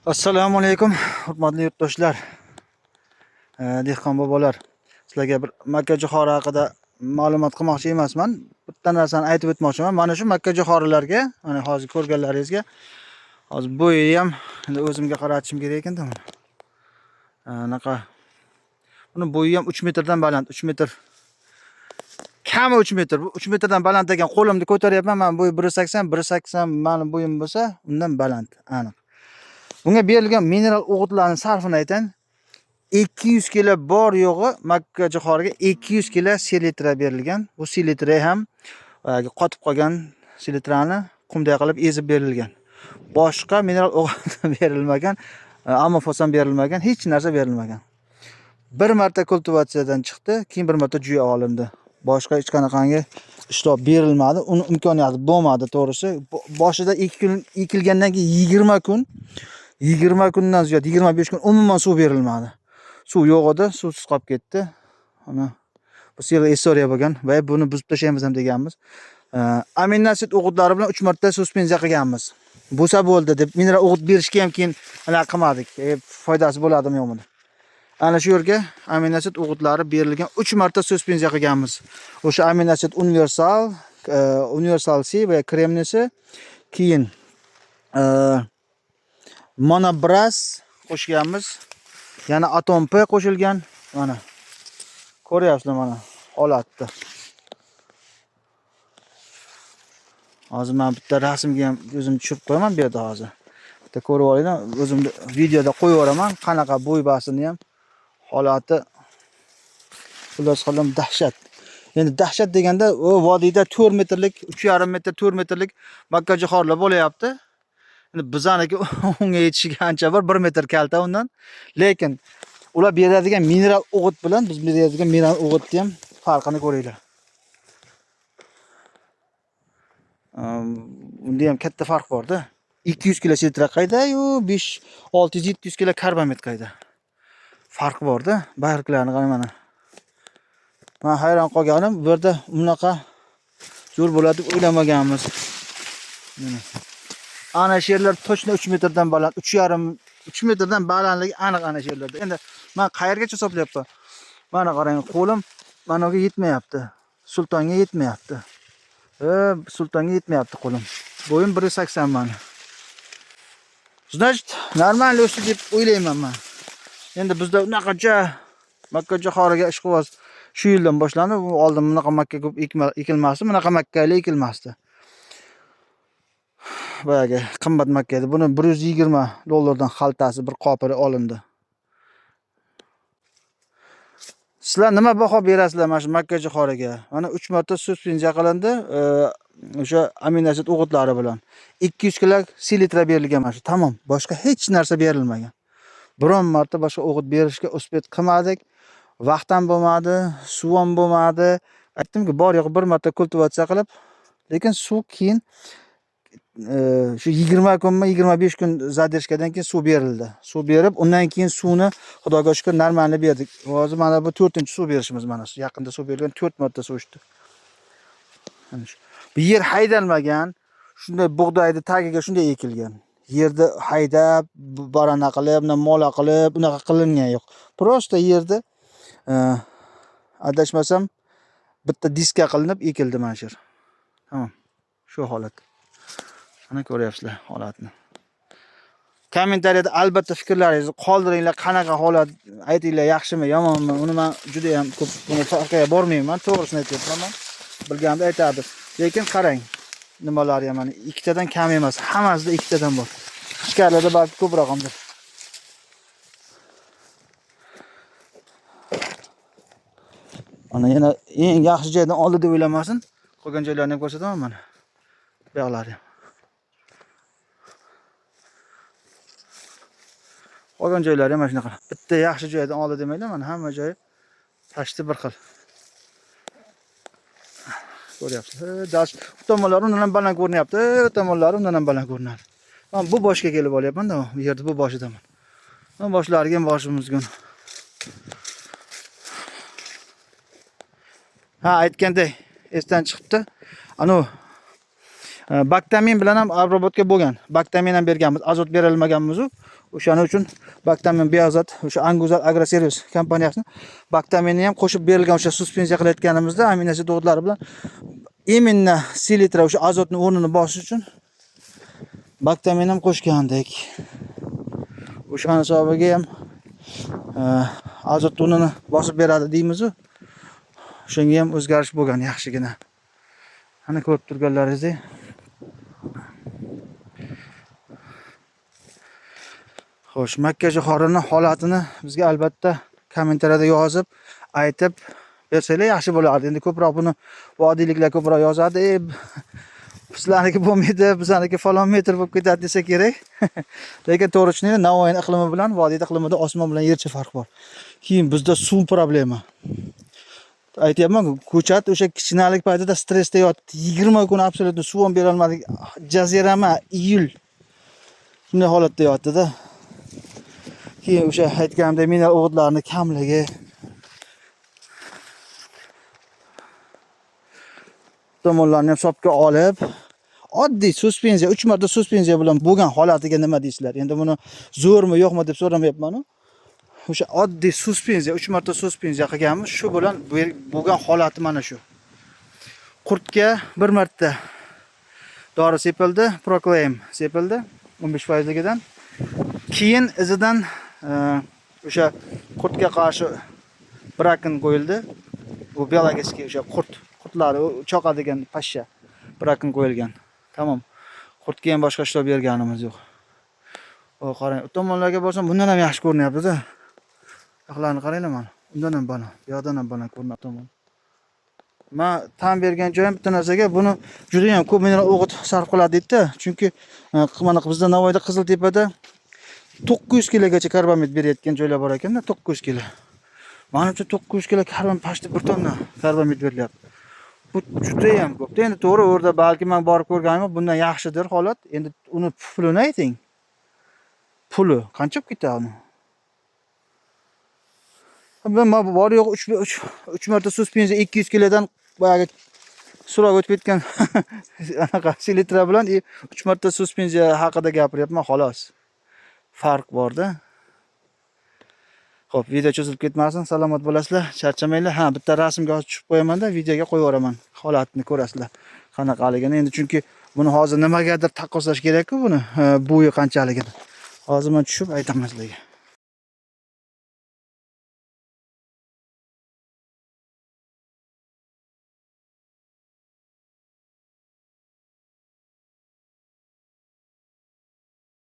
Assalomu alaykum, hurmatli yurtdoshlar, dehqon bobolar. Sizlarga bir makkajo'xori haqida ma'lumot qilmoqchi emasman. Bitta narsani aytib o'tmoqchiman. Mana shu makkajo'xorilarga, mana hozir ko'rganlaringizga, hozir bo'yi ham endi o'zimga qaratishim kerak ekanda mana. Anaqa buni bo'yi ham 3 metrdan baland, 3 metr. Kami 3 metr. Bu 3 metrdan baland ekan. Qo'limni ko'taryapman. Men bo'yi 1.80, 1.80 mani bo'yim bo'lsa, undan baland, aniq. Bunga berilgan mineral o'g'itlarning sarfini aytan. 200 kilo bor yo'g'i makkajo'xoriga 200 kilo selitra berilgan. Bu selitra ham qotib qolgan selitrani qumday qilib ezib berilgan. Boshqa mineral o'g'it berilmagan, amofos ham berilmagan, hech narsa berilmagan. Bir marta kultivatsiyadan chiqdi, keyin bir marta juya olindi. Boshqa hech qanaqangi ishlov berilmadi. Uni imkoniyati bo'lmadi, to'g'risi. Boshida 2 kun ekilgandan keyin 20 kun, 20 kundan ziyod, 25 kun umuman suv berilmadi. Suv yo'q edi, suvsiz qolib ketdi. Ana bu sel istoriya bo'lgan va buni buzib tashlaymiz ham deganmiz. Aminoasid o'g'itlari bilan 3 marta suspenziya qilganmiz. Bo'lsa bo'ldi deb mineral o'g'it berishga ham keyin anaqa qilmadik. Foydasi bo'ladimi yo'qmi? Ana shu yerga aminoasid o'g'itlari berilgan 3 marta suspenziya qilganmiz. O'sha aminoasid universal, universal C va kremnisi, keyin monobras qo'shganmiz. Yana atom P qo'shilgan. Mana ko'ryapsizlar mana holatni. Hozir men bitta rasmga ham o'zim tushirib qo'yaman bu yerda hozir. Bitta ko'rib olinglar, o'zim videoda qo'yib yuboraman, qanaqa bo'y basini ham holati. Xullas qildim, dahshat. Endi dahshat deganda u vodiyda 4 metrlik, 3,5 metr, 4 metrlik makkajo'xorilar bo'layapti. Endi bizaniki unga yetishiga ancha bor, 1 metr kalta undan. Lekin ular beradigan mineral o'g'it bilan biz beradigan mineral o'g'itni ham farqini ko'ringlar. Bunda ham katta farq bor-da. 200 kilo selitra qayda-yu, 5, 600, 700 kilo karbamid qayda. Farq bor-da. Barglarni qarang mana. Men hayron qolganim, bu yerda bunaqa zo'r bo'ladi deb o'ylamaganmiz. Mana. Ana shu yerlar to'chna 3 metrdan baland, 3,5, 3 metrdan balandligi aniq ana shu yerlarda. Endi men qayergacha hisoblayapman? Mana qarang, qo'lim mana unga yetmayapti. Sultonga yetmayapti. Sultonga yetmayapti qo'lim. Bo'yim 1.80 mani. Значит, normal o'sdi deb o'ylayman men. Endi bizda unaqacha makkajo'xoriga ishqiboz shu yildan boshlandi. Bu oldin bunaqa makka ko'p ekilmasdi, bunaqa makkali ekilmasdi. Boyagi qimmat makka edi. Buni 120 dollardan xaltasi bir qopiri olindi. Sizlar nima baho berasizlar mana shu makkajo'xoriga? Mana 3 marta suspenziya qilindi, o'sha aminoasid o'g'itlari bilan. 200 kilo selitra berilgan mana shu, tamom. Boshqa hech narsa berilmagan. Biron marta boshqa o'g'it berishga uspet qilmadik. Vaqt ham bo'lmadi, suv ham bo'lmadi. Aytdimki, bor yo'q bir marta kultivatsiya qilib, lekin suv keyin shu 20 kunmi, 25 kun zadirishkadan keyin suv berildi. Suv berib, undan keyin suvni Xudoga shukr normalni berdik. Hozir mana bu 4-suv berishimiz mana shu. Yaqinda suv berilgan 4 marta suv ichdi. Mana shu. Bu yer haydalmagan, shunday bug'doyni tagiga shunday ekilgan. Yerni haydab, barana qilib, undan mola qilib, unaqa qilingan yo'q. Prosta yerda adashmasam bitta diska qilinib ekildi mana shu yer. Tamom. Shu holat. Mana ko'ryapsizlar holatni. Kommentariyada albatta fikrlaringizni qoldiringlar, qanaqa holat aytinglar, yaxshimi, yomonmi? Uni men juda ham ko'p buni farqiga bormayman, to'g'risini aytyapman men. Bilganimda aytardim. Lekin qarang, nimalari ham mana ikkitadan kam emas, hammasida ikkitadan bor. Ichkarida balki ko'proq hamdir. Ana yana eng yaxshi joydan oldi deb o'ylamasin. Qolgan joylarni ham ko'rsataman mana. Bu yoqlari ham. Qolgan joylari ham mana shunaqa. Bitta yaxshi joydan oldi demanglar, mana hamma joyi tashti bir xil. Ko'ryapsiz. Dash bu tomonlari undan ham baland ko'rinyapti, bu tomonlari undan ham baland ko'rinadi. Men bu boshga kelib olyapman-da, bu yerda bu boshidaman. Men boshlariga ham borishimiz mumkin. Ha, aytganday esdan chiqibdi. Anu Baktamin bilan ham обработка bo'lgan. Baktamin ham berganmiz. Azot berilmaganmiz u. O'shaning uchun Baktamin Biozat, o'sha Anguzat Agroservis kompaniyasini Baktaminni ham qo'shib berilgan o'sha suspenziya qilayotganimizda aminoasid o'g'itlari bilan именно selitra o'sha azotni o'rnini bosish uchun Baktamin ham qo'shgandik. O'shani hisobiga ham azot o'rnini bosib beradi deymiz-u. O'shanga ham o'zgarish bo'lgan yaxshigina. Ana ko'rib turganlaringizdek. Xo'sh, makkajo'xorini holatini bizga albatta kommentariyada yozib, aytib bersanglar yaxshi bo'lardi. Endi ko'proq buni vodiyliklar ko'proq yozadi. Sizlarniki bo'lmaydi, bizaniki falon metr bo'lib ketadi desa kerak. Lekin to'g'ri tushuninglar, Navoiy iqlimi bilan vodiyda iqlimida osmon bilan yercha farq bor. Keyin bizda suv problema. Aytyapman-ku, ko'chat o'sha kichkinalik paytida stressda yotdi. 20 kun absolyutно suv ham bera olmadik. Jazirama iyul shunday holatda yotdi-da. Keyin o'sha aytganimdek mineral o'g'itlarning kamligi. Tomonlarni ham hisobga olib, oddiy suspenziya, 3 marta suspenziya bilan bo'lgan holatiga nima deysizlar? Endi buni zo'rmi, yo'qmi deb so'ramayapman-u. O'sha oddiy suspenziya, 3 marta suspenziya qilganmiz, shu bilan bo'lgan holati mana shu. Qurtga 1 marta dori sepildi, Proclaim sepildi 15%ligidan. Keyin izidan o'sha qurtga qarshi brakin qo'yildi. Bu biologik o'sha qurtlari choqadigan pashsha brakin qo'yilgan. Tamom. Qurtga ham boshqa ishlov berganimiz yo'q. O qarang, u tomonlarga borsam bundan ham yaxshi ko'rinyapti-da. Yoqlarni qaranglar mana. Undan ham baland, bu yoqdan ham baland ko'rinadi tomon. Men tan bergan joyim bitta narsaga, buni juda ham ko'p mineral o'g'it sarf qiladi deydi-da. Chunki mana bizda Navoiyda Qiziltepada 900 kilogacha karbamid berayotgan joylar bor ekanda, 900 kilo. Manimcha 900 kilo karbamid, почти 1 tonna karbamid berilyapti. Bu juda ham ko'p. Endi to'g'ri, u yerda balki men borib ko'rganim yo'q, bundan yaxshidir holat. Endi uni pulini ayting. Puli qancha bo'lib ketadi uni? Ben bor yo'q 3 marta suspenziya 200 kilodan boyagi so'roq o'tib ketgan anaqa selitra bilan 3 marta suspenziya haqida gapiryapman xolos. Farq bor-da. Xo'p, video cho'zilib ketmasin, salomat bo'lasizlar, charchamanglar. Ha, bitta rasmga hozir tushib qo'yaman-da, videoga qo'yib yuboraman. Holatini ko'rasizlar qanaqaligini. Endi chunki buni hozir nimagadir taqqoslash kerak-ku buni, bo'yi qanchaligini. Hozir men tushib aytaman sizlarga.